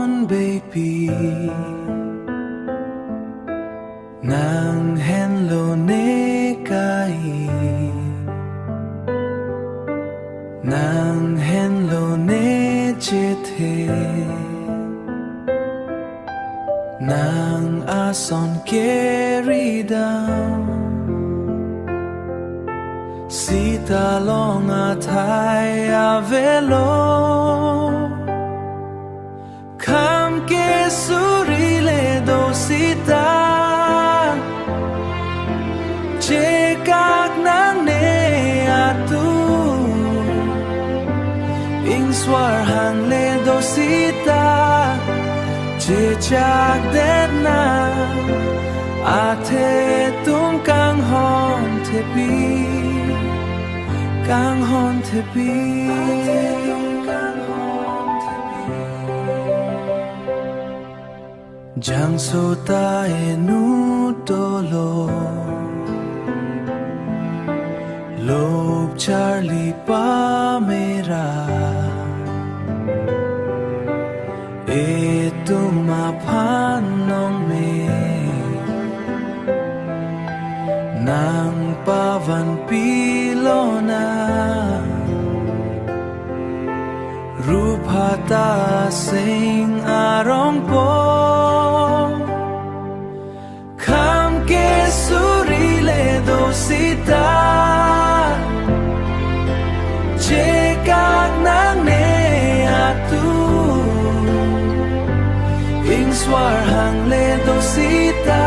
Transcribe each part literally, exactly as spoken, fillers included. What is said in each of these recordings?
Baby, nang henlo ne kai, nang henlo ne chethe, nang ason keri dam, sita long athai avelo. Kham ke suri le do sita, chekak nangne atum. Ingswar hang le do sita, chechak det nang, athe atum kanghon thepi, kanghon thepi. Jangso ta inut dolo, lop charli pamera, itum aphan nong me nang pavanpi lonang. Ruphata sing arongpo, kham ke suri le do sita, chekak nangne atum. Ingswar hang le do sita,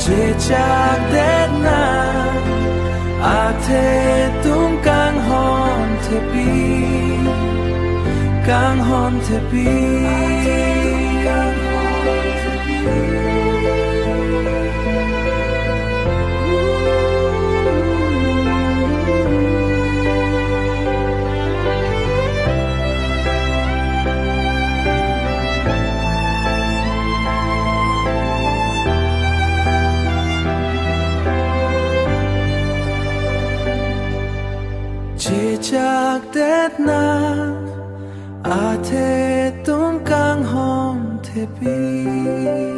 chechak det nang, athe atum kanghon thepi, kanghon thepi, kanghon thepi. Chechak det nang, athe atum kanghon thepi.